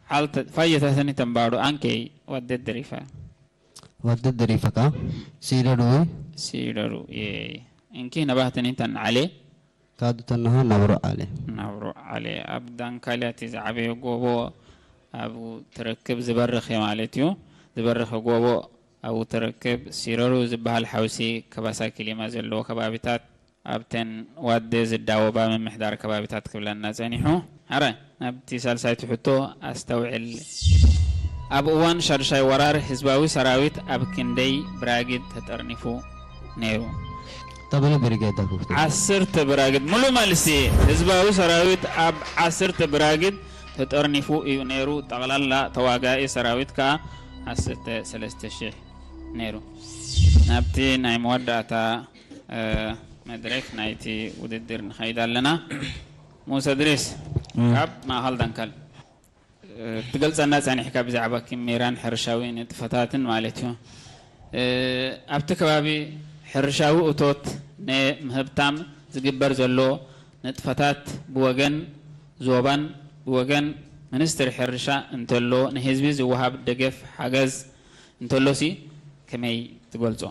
ዓልተ ፋየታተን ተንባሮ ኣንከይ ወደ ደሪፋ። ወዲ ድሪፈካ ሲደዱ ሲደሩ። እንኪ ነባህትን እንተን ዓሌ ካዱ ተነሃ ናብሮ ዓሌ ናብሮ ዓሌ ኣብ ዳንካልያ እቲ ዝዓበየ ጎቦ ኣብኡ ትረክብ ዝበርኽ ማለት እዩ። ዝበርኽ ጎቦ ኣብኡ ትረክብ። ሲረሩ ዝበሃል ሓውሲ ከባሳ ኪሊማ ዘለዎ ከባቢታት ኣብተን ዋደ ዝዳወባ ምምሕዳር ከባቢታት ክብለና ጸኒሑ። ሕረ፣ ናብቲ ሳልሳይቲ ሕቶ ኣስተውዕል። ኣብ እዋን ሻድሻይ ወራር ህዝባዊ ሰራዊት ኣብ ክንደይ ብራጊድ ተጠርኒፉ ነይሩ? ተበለ ብሪጌድ ዳኩፍቲ። ዓሰርተ ብራጊድ። ሙሉ መልሲ፣ ህዝባዊ ሰራዊት ኣብ ዓሰርተ ብራጊድ ተጠርኒፉ እዩ ነይሩ። ጠቕላላ ተዋጋኢ ሰራዊት ከኣ ዓሰርተ ሰለስተ ሽሕ ነይሩ። ናብቲ ናይ መወዳእታ እ፣ መድረክ ናይቲ ውድድር ንኸይድ ኣለና። ሙሳ እድሪስ፣ እም። ካብ ማእኸል ደንከል፣ እ፣ ትገልጸና ጸኒሕካ ብዛዕባ ኪሜራን ሕርሻዊ ንጥፈታትን ማለት እዩ። እ፣ ኣብቲ ከባቢ ሕርሻዊ እቶት ንምህብታም ዝግበር ዘሎ ንጥፈታት ብወገን ዞባን ብወገን ሚኒስትሪ ሕርሻ እንተሎ ንህዝቢ ዝወሃብ ደገፍ ሓገዝ እንተሎሲ ከመይ ትገልጾ?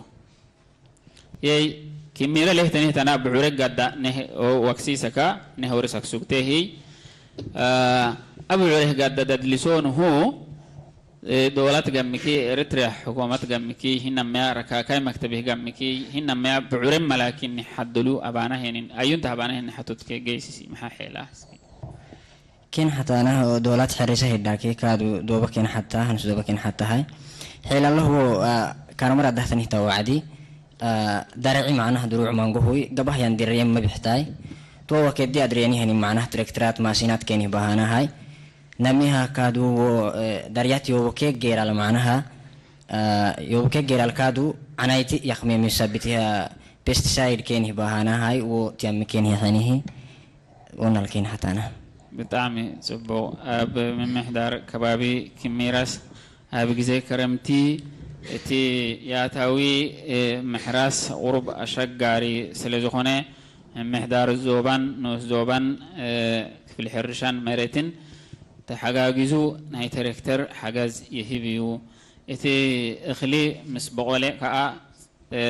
የይ ኪሚረ ሌህ ተኔህ ተና ብዑረ ጋዳ ኔህ ኦ ዋክሲ ሰካ ኔህ ወሪ ሳክሱግቴ ሂ፣ አ፣ ኣብ ዑረ ጋዳ ዳድሊሶ ንሁ፣ እ፣ ዶላት ጋሚኪ፣ ኤርትሪያ ሕኮማት ጋሚኪ፣ ሂና መያ ረካካይ መክተቢህ ጋሚኪ፣ ሂና መያ ብዑረ መላኪ ኒሓደሉ ኣባና ሄኒን፣ ኣዩንት ኣባና ሄኒ ሓቶትከ ገይሲሲ፣ መሓ ሔላ። ኬን ሓታና ዶላት ሕሪሰ ሄዳኬ ካዱ ዶበ ኬን ሓታ ሀንሱ ዶበ ኬን ሓታ ሃይ ሄላ ለህቦ፣ አ፣ ካርመራ ዳህተን ሂታ ዋዕዲ፣ አ፣ ዳረዒ ማዕናህ ድሩዕ ማንጎ ሁይ ገባህ ያን ዲረየም መብሕታይ ቶ ወከዲ ኣድሬኒ ሄኒ ማዕናህ ትረክትራት ማሲናት ኬን ይባሃና ሃይ ነሚሃ ካዱ፣ እ፣ ዳርያት ዮቦ ኬ ጌራል ማዕናሃ፣ አ፣ ዮቦ ኬ ጌራል ካዱ ዓናይቲ ያኽሜ ሚሳቢት ያ ፔስቲሳይድ ኬን ይባሃና ሃይ ወ ትያሚ ኬን ይኸኒሂ። ወናልከይን ሓታና። ብጣዕሚ ጽቡቕ። ኣብ ምምሕዳር ከባቢ ኪሚራስ ኣብ ግዜ ክረምቲ እቲ ያታዊ፣ እ፣ ምሕራስ ቁሩብ ኣሸጋሪ ስለ ዝኾነ፣ ምምሕዳር ዞባን ንኡስ ዞባን፣ እ፣ ክፍሊ ሕርሻን መሬትን ተሓጋጊዙ ናይ ትራክተር ሓገዝ ይህብ እዩ። እቲ እኽሊ ምስ በቖለ ከኣ እ፣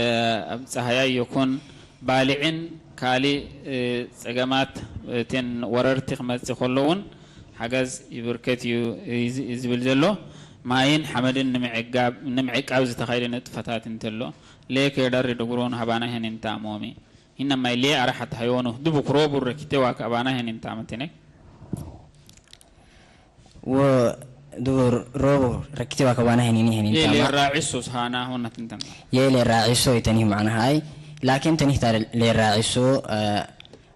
ኣብ ጸሃያይ ይኹን ባልዕን ካልእ፣ እ፣ ጸገማት እተን ወረርቲ ክመጽእ ከሎ እውን ሓገዝ ይብርከት እዩ፣ እዩ ዝ-፣ እዩ ዝብል ዘሎ። ማይን ሓመድን ንምዕጋብ፣ ንምዕቃብ ዝተኻየደ ንጥፈታት እንተሎ፣ ሌ ኬዳሪ ድጉሮን ሃባና ሄን እንታሞሚ። ሂና ማይ ሌ ኣራሓት ሃዮኑ ድቡ ክሮቡ ረኪቴዋ ካባና ሄን እንታመትነ። ወ ዱር ሮቦ ረኪቴዋ ከባና ሄኒኒ ሄኒን የሌ ታማ። ራዒሶ ስሃና ሆናት እንተም። የሌ ራዒሶ ይተኒህ ማዕና ሃይ። ላኪን ተኒህ ታ ሌ ራዒሶ፣ አ፣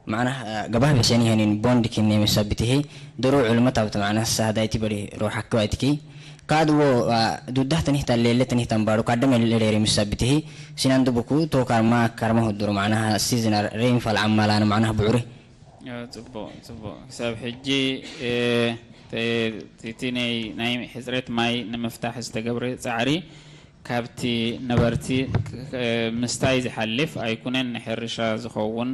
ማዕና፣ አ፣ ገባህ ብሸኒ ሄኒን ቦንድ ኪን ነይ መሳብትሄ። ድሩ ዑልመት ኣብቲ ማዕና ሳህዳይቲ በሪ ሮ ሓክባይትኪ። ካድዎ፣ አ፣ ዱዳህ ተኒህ ታ ሌለ ተኒህ ታምባሩ ካደመ ሌ ሬ መሳብትሄ። ሲናን ድቡኩ ቶ ካርማ፣ ካርማ ሁዱሩ ማዕና ሲዝናር ሬም ፋል ዓማላን ማዕና ብዑሪ። እ፣ ጽቡቕ፣ ጽቡቕ። ክሳብ ሕጂ፣ እ፣ ተ-፣ እቲ ናይ፣ ናይ ሕጽረት ማይ ንምፍታሕ ዝተገብረ ጻዕሪ ካብቲ ነበርቲ ክ-፣ ክ-፣ ምስታይ ዝሓልፍ ኣይኩነን፣ ንሕርሻ ዝኸውን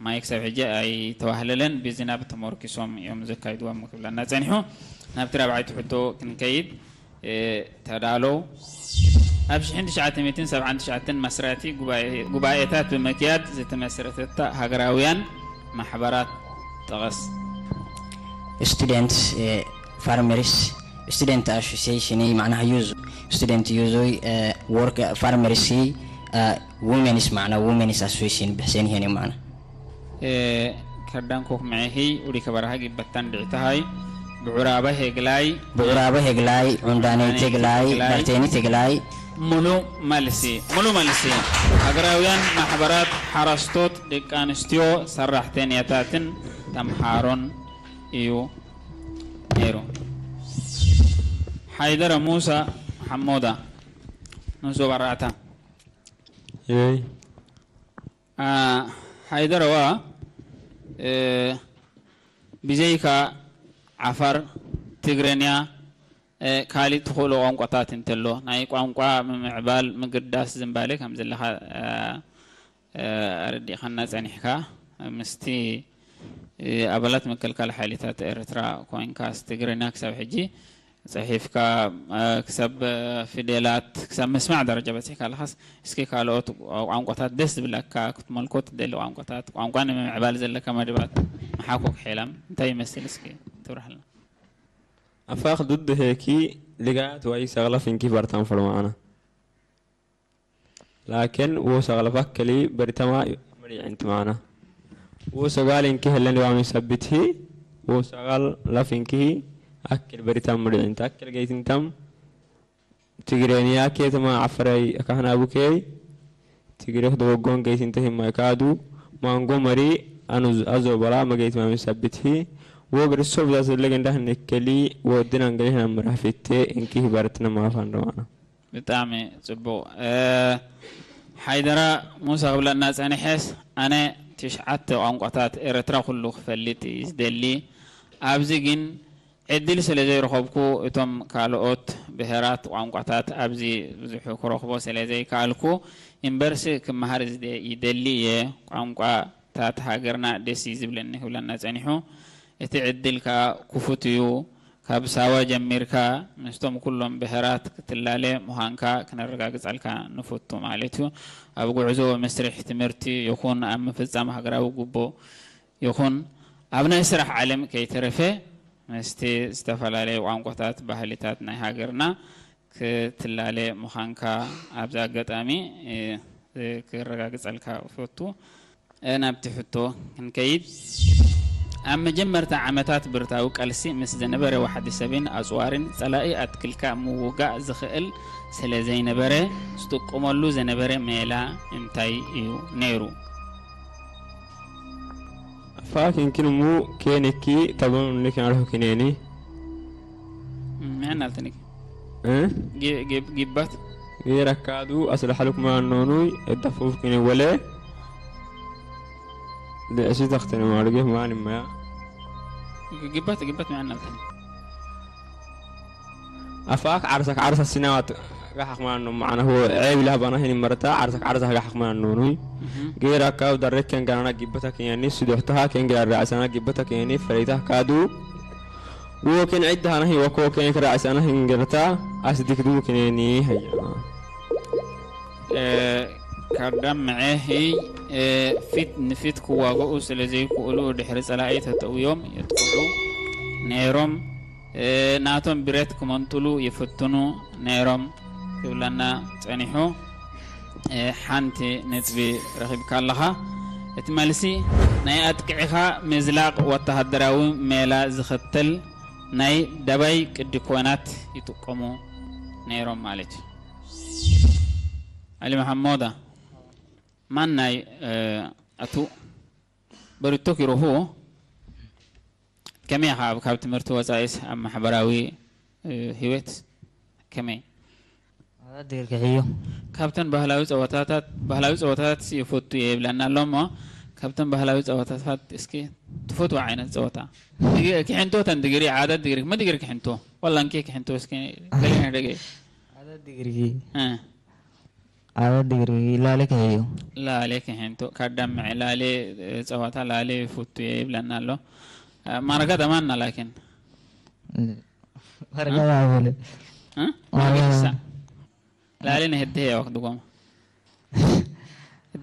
ማይ ክሳብ ሕጂ ኣይተዋህለለን፣ ብዝናብ ተመርኪሶም እዮም ዘካይድዎም ክብለና ጸኒሑ። ናብቲ ራብዓይቲ ሕቶ ክንከይድ። ተዳለው። ኣብ ሽሕን ትሽዓተ ሚእትን ሰብዓን ትሽዓተን መስራቲ ጉባኤ-፣ ጉባኤታት ብምክያድ ዝተመስረተታ ሃገራውያን ማሕበራት ጥቐስ። Students, eh, farmers, student association, eh, معناها يوزو. Student يوزو, eh, work, eh, farmers, eh, women's, معناها women's association ብሕሴን ይሄን እዩ معناها. ከዳን ኮክ መዐሂ ኡዲ ከበራሃ ጊበታን ድዕታሃይ ብዑራበ ሄግላይ ብዑራበ ሄግላይ ዑንዳኔ ቴግላይ በርቴኒ ቴግላይ ሙሉ መልሲ ሙሉ መልሲ ሃገራውያን ማሕበራት ሓረስቶት ደቂ ኣንስትዮ ሰራሕተኛታትን ተምሃሮን እዩ ነይሩ። ሓይደረ ሙሳ ሓሞዳ ንሱ በራእታ ይይ ሓይደረዋ ብዘይካ ዓፋር ትግርኛ ካሊእ ትኽእሎ ቋንቋታት እንተሎ ናይ ቋንቋ ምምዕባል ምግዳስ ዝንባሌ ከም ዘለካ ኣረዲእኻና ጸኒሕካ ምስቲ ኣባላት ምክልካል ሓይልታት ኤርትራ ኮይንካስ ትግርኛ ክሳብ ሕጂ ጽሒፍካ ክሳብ ፊደላት ክሳብ ምስማዕ ደረጃ በጺሕካ ኣለኻስ እስኪ ካልኦት ቋንቋታት ደስ ዝብለካ ክትመልኮ ትደሊ ቋንቋታት ቋንቋ ንምምዕባል ዘለካ መደባት መሓኮክ ሒላም እንታይ ይመስል እስኪ ትብርሃልና ኣፋኽ ዱድ ሄኪ ልጋያት ወይ ሰቕለፍ እንኪ በርታም ፈርማዕና ላኪን ዎ ሰቕለፍ ኣከሊ በርተማ መሪዕንቲ ማዕና ዎ ሰጋል እንኪ ህለን ዋሚ ሰብትሂ ዎ ሰጋል ለፍ እንኪ ኣክል በርታም መሪዕንቲ ኣክል ገይትንተም ትግሬንያ ኬተማ ዓፈራይ ካህና ቡኬይ ትግሬ ክደወጎን ገይትንተ ሂማይ ካዱ ማንጎ መሪ ኣኑ ኣዞ በላ መገይት ማሚ ሰብትሂ ዎ ግርሶ ብዛ ዘለገ እንዳህነከሊ ወድን ኣንገሊህና ምራህ ፊቴ እንኪ ሂባርትና ማፋን ደማና ብጣዕሚ ጽቡቕ ሓይደራ ሙሳ ክብለና ጸኒሐስ ኣነ ትሽዓተ ቋንቋታት ኤረትራ ኩሉ ክፈልጥ እዩ ዝደሊ ኣብዚ ግን ዕድል ስለ ዘይረኸብኩ እቶም ካልኦት ብሄራት ቋንቋታት ኣብዚ ብዙሑ ክረኽቦ ስለ ዘይከኣልኩ ዩኒቨርሲ ክመሃር ይደሊ እየ ቋንቋታት ሃገርና ደስ እዩ ዝብለኒ ክብለና ጸኒሑ እቲ ዕድል ከኣ ክፉት እዩ ካብ ሳዋ ጀሚርካ ምስቶም ኩሎም ብሄራት ክትላለ ምዃንካ ክነረጋግጸልካ ንፈቱ ማለት እዩ። ኣብ ጉዕዞ መስርሕ ትምህርቲ ይኹን ኣብ ምፍጻም ሃገራዊ ጉቦ ይኹን ኣብ ናይ ስራሕ ዓለም ከይተረፈ ምስቲ ዝተፈላለዩ ቋንቋታት፣ ባህልታት ናይ ሃገርና ክትላለ ምዃንካ ኣብዚ ኣጋጣሚ ክረጋግጸልካ እፈቱ። ናብቲ ሕቶ ክንከይድ፣ ኣብ መጀመርታ ዓመታት ብረታዊ ቃልሲ ምስ ዝነበረ ዋሕዲ ሰብን ኣጽዋርን ጸላኢ ኣትኪልካ ምውጋእ ዝኽእል ስለ ዘይነበረ፣ ዝጥቀመሉ ዝነበረ ሜላ እንታይ እዩ ነይሩ? Faakin kin mu keenekki tabon nekin alho kineni. Micna altnik. Eh? Gibbat. Geera kaadu asla haluk ma nonui edda fuf kine wale. De esi taxtene marge mani ma. Gibbat gibbat micna altnik. Afaak carsak carsa sinawat gaxaq maanno macna ho ceebi lah bana hini marta carsak carsa gaxaq maanno nui geera kaw darre ken ganana gibbata kiyani sidoxtaha ken geera raasana gibbata kiyani farita kaadu wo ken idda hana hi wako ken raasana hin gerta as dikdu kineni hayya ከዳም መዐ ህይ ፊት ንፊት ክዋግኡ ስለ ዘይክእሉ ድሕሪ ጸላኢ ተጠውዮም የጥቅዑ ነይሮም። ናቶም ብረት ክመንጥሉ ይፍትኑ ነይሮም ክብለና ጸኒሑ። ሓንቲ ነጥቢ ረኺብካ ኣለኻ። እቲ መልሲ ናይ ኣጥቅዕኻ ምዝላቕ ወተሃደራዊ ሜላ ዝኽተል ናይ ደባይ ቅዲ ኮናት ይጥቀሙ ነይሮም ማለት እዩ። Ali Mahamoda ማናይ ኣቱ በሪቶ ኪሮሁ ከመይ ኢኻ ኣብ ካብ ትምህርቲ ወፃኢስ ኣብ ማሕበራዊ ህይወት ከመይ ኣዳዲርክሕዮ ካብተን ባህላዊ ፀወታታት ባህላዊ ፀወታታት ይፈቱ እየ ይብለና ኣሎ እሞ ካብተን ባህላዊ ፀወታታት እስኪ ትፈትዎ ዓይነት ፀወታ ክሕንቶ ተን ድግሪ ዓደት ድግሪ መ ድግሪ ክሕንቶ ወላ እንኬ ክሕንቶ እስኪ ገለ ደገ ኣዳዲግርኪ ኣበ ድግሪ ላለ ከህዮ ላሌ ከሄንቶ ካዳምዐ ላሌ ፀዋታ ላሌ ፉቱ ይብለና ኣሎ ማረጋ ደማና ላኪን ማረጋ ባበለ እ? ዋላ። ላሌ ንህድህ ያወክ ድጎማ።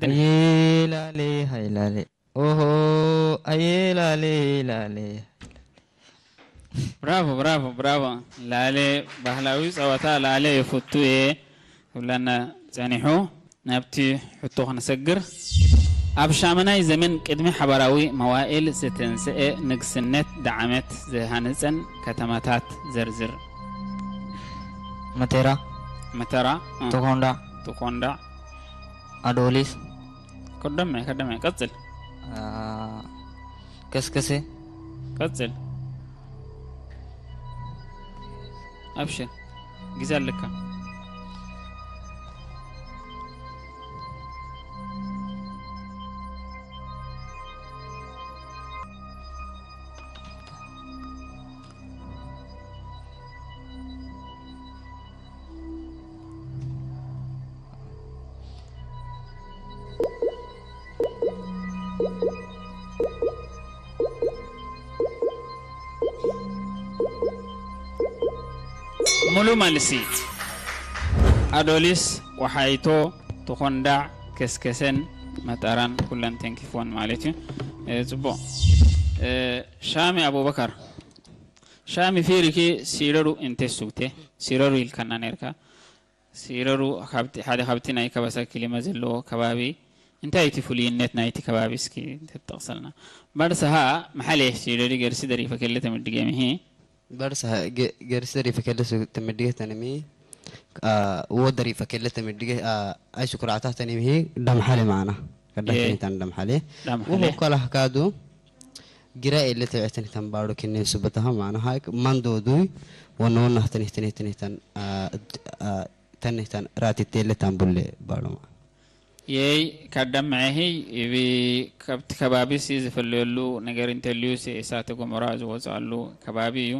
ኣየ ላሌ፣ ሃይ ላሌ። ኦሆ፣ ኣየ ላሌ፣ ላሌ። ብራቮ፣ ብራቮ፣ ብራቮ። ላሌ ባህላዊ ጸወታ ላሌ ይፍቱ እየ ክብለና ጸኒሑ። ናብቲ ሕቶ ክንሰግር፣ ኣብ ሻምናይ ዘመን ቅድሚ ሓባራዊ መዋእል ዝተንስኤ ንግስነት ደዓመት ዝሃነጸን ከተማታት ዘርዝር። መቴራ፣ መተራ፣ እ፣ ተኾንዳ፣ ተኾንዳ። ኣዶሊስ፣ ከደመ፣ ከደመ፣ ቀጽል። አ፣ ከስከሴ፣ ቀጽል። ኣብሽር፣ ግዜ ኣለካ። ሙሉ መልሲ። ኣዶሊስ፣ ቆሓይቶ፣ ተኾንዳዕ፣ ከስከሰን መጠራን ኩለን ተንኪፎን ማለት እዩ። እ፣ ጽቡቕ። እ፣ ሻሚ ኣቡበከር። ሻሚ ፊሪኪ ሲረሩ እንተ ሱግቴ፣ ሲረሩ ኢልካና ነርካ። ሲረሩ ካብቲ፣ ሓደ ካብቲ ናይ ከበሳ ክሊማ ዘለዎ ከባቢ፣ እንታይ እቲ ፍሉይነት ናይቲ ከባቢ እስኪ ተጠቕሰልና? ባርሳሃ መሓሌ ሲረሪ ገርሲ ደሪፈ ከለ ተምድገ ምሂ። ባርሳሃ ገ-፣ ገርሲ ደሪፈ ከለ ሱ-፣ ተምድገ ተንሚ፣ አ፣ ወ ደሪፈ ከለ ተምድገ፣ አ፣ ኣይ ሱኩራዕታ ተንሚ ደምሓሌ ማዕና። ከዳህ የ። ተኒታን ደምሓሌ። ደምሓሌ። ወ ኮላ ካዱ ጊራ ኤለ ተብዕተን ተንባሩ ክኔ ሱበታሃ ማዕና ሃይክ መንዶ ዱይ ወነ ወና ተኒህ ተኒህ ተኒህ ተን፣ አ፣ ድ-፣ አ፣ ተኒህ ተን ራቲ ቴለ ተንቡሌ ባሉማ። የይ ካዳምዐ ህይ እቢ ካብቲ ከባቢ ሲ ዝፈለየሉ ነገር እንተልዩ ሲ እሳተ ጎመራ ዝወፅኣሉ ከባቢ እዩ።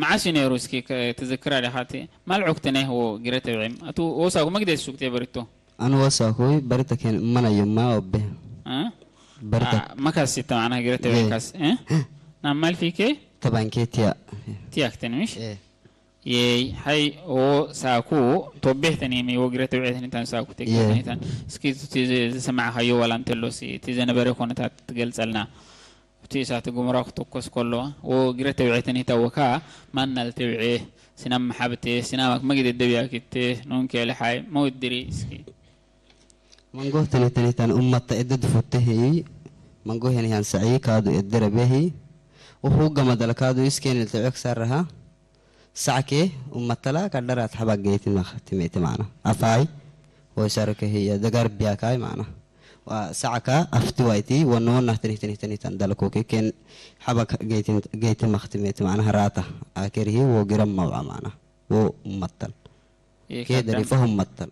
መዓስ እዩ ነይሩ? እስኪ ከ-፣ ትዝክራ ዲኻ? እቲ ማልዑ ክትነይ ህዎ ጊረ ተብዒም። ኣቱ ወሳኩ መግደስ ሱክቴ በሪቶ። ኣነ ወሳኩይ በሪተ ከን እመናዮማ ኦቤ። እ? በሪተ። አ፣ መካስ ይተማዕና ጊረ ተብዒም የ። ካስ፣ እ? ናብ ማልፊ ከ? ተባንኬ ቲያ። ቲያ ክትንምሽ? የ። የይ፣ ሃይ፣ ኦ፣ ሳኩ፣ ቶቤህ ተኔሚ፣ ወግረ ተብዕተን እንታን ሳኩ የ። ተገኝተን። እስኪ እቲ ዝ-፣ ዝሰማዕካዮ ዋላ እንተሎ ሲ፣ እቲ ዘነበረ ኮነታት ትገልጸልና። እቲ እሳተ ጎመራ ክትኮስ ከሎ፣ ወግረ ተብዕተን ይታወካ፣ ማናል ተብዔ፣ ሲናም መሓብቴ፣ ሲናማክ መግደ ደብያኪቴ፣ ኖንኬ ለሓይ፣ መውድሪ፣ እስኪ። መንጎ ተኔተኔታን ኡመታ እድድ ፉትህ፣ መንጎ ሄን ያን ሰዒ፣ ካዱ እድረ ቤሂ፣ ኡሁ ገመደል ካዱ፣ እስኬን ልተዕክ ሰርሃ፣ ሳዕኬ ኡመተላ ካደራት ሓባገይቲ መኽ ትሜቲ ማዕና። ኣፋይ ወይ ሰርክ ህየ ደጋር ቢያካይ ማዕና። ዋ ሳዕካ ኣፍቲ ዋይቲ ወነ ወና ትኒህ ትኒህ ትኒህ ተንዳልኮ ኬን ሓባክ ገይቲ መኽ ትሜቲ ማዕና። ራታ ኣኬርሂ ወግረም መውዓ ማዕና። ወ ኡመተል። ኬ ደሪፈ ኡመተል።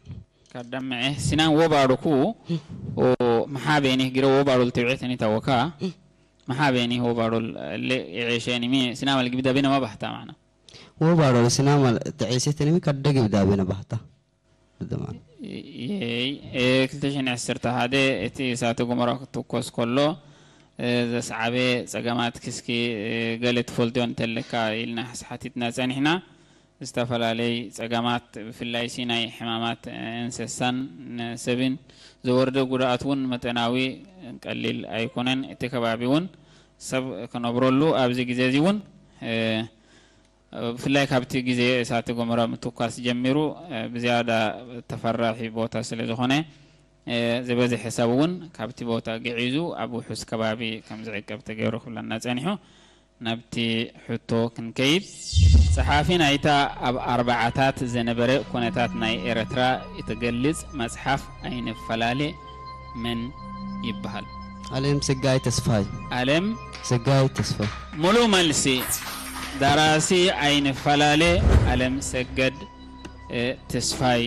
ካዳምዐ ሲናን ወባሩኩ ኦ መሓቤኒ ግረ ወባሩል ትብዒ ተኒታ ወካ መሓቤኒ ወባሩል ለ የዔሸኒ ሚ ሲናም ኣልግቢ ዳቤነ ማባህታ ማዕና። ወባሮል ሲናም ተዔሴ ተኒሚ ካደግብ ዳቤነ ባህታ። ብደማ። ይይ ክልተ ሽሕን ዕስርተ ሓደ እቲ እሳተ ጎመራ ክትኮስ ከሎ ዘስዓበ ጸገማት ክስኪ ገለ ትፈልጥዮ እንተለካ ኢልና ሓቲትና ጸኒሕና። ዝተፈላለይ ጸገማት ብፍላይ ሲ ናይ ሕማማት እንስሳን ሰብን ዘወርደ ጉድኣት እውን መጠናዊ ቀሊል ኣይኮነን። እቲ ከባቢ እውን ሰብ ክነብረሉ ኣብዚ ግዜ እዚ እውን ብፍላይ ካብቲ ግዜ እሳተ ጎመራ ምትኳስ ጀሚሩ ብዝያዳ ተፈራሒ ቦታ ስለ ዝኾነ ዝበዝሐ ሰብ እውን ካብቲ ቦታ ግዒዙ ኣብ ውሑስ ከባቢ ከም ዝዕቀብ ተገይሩ ክብለና ጸኒሑ። ናብቲ ሕቶ ክንከይድ፣ ጸሓፊ ናይታ ኣብ ኣርብዓታት ዝነበረ ኩነታት ናይ ኤርትራ እትገልጽ መጽሓፍ ኣይንፈላለ መን ይበሃል? ኣለም ሰጋይ ተስፋይ። ኣለም ሰጋይ ተስፋይ። ሙሉ መልሲ። ደራሲ ኣይንፈላለ ኣለም ሰገድ ተስፋይ።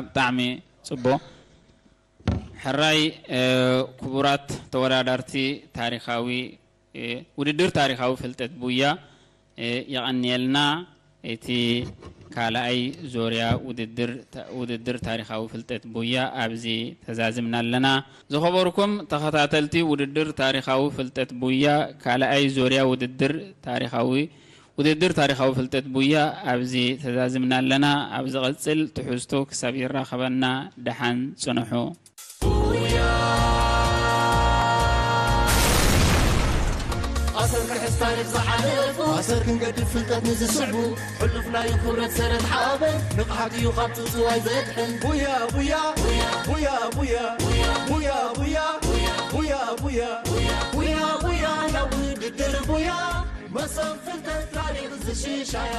ብጣዕሚ ጽቡቕ። ሕራይ ክቡራት ተወዳደርቲ ታሪኻዊ ውድድር ታሪኻዊ ፍልጠት ቡያ የቐንየልና። እቲ ካልኣይ ዞርያ ውድድር ታሪኻዊ ፍልጠት ቡያ ኣብዚ ተዛዝምና ኣለና። ዝኸበርኩም ተኸታተልቲ ውድድር ታሪኻዊ ፍልጠት ቡያ ካልኣይ ዞርያ ውድድር ታሪኻዊ ውድድር ታሪኻዊ ፍልጠት ቡያ ኣብዚ ተዛዝምና ኣለና። ኣብ ዝቐጽል ትሕዝቶ ክሳብ ይራኸበና ደሓን ጽንሑ። ኣሰር ክሕዝ ታሪኽ ዝሓለፉ ኣሰር ክንገድፍ ፍልጠት ንዝስዕቡ ሕሉፍ ናይ ክብረት ሰረት ሓበን ንቕሓት እዩ ካብ ጽውጽዋይ ዘድሕን ቡያ ቡያ ቡያ ቡያ ቡያ ቡያ ቡያ ቡያ ቡያ ቡያ ቡያ ቡያ ናብ ውድድር ቡያ መሰብ ፍልጠት ታሪኽ ዝሽሻያ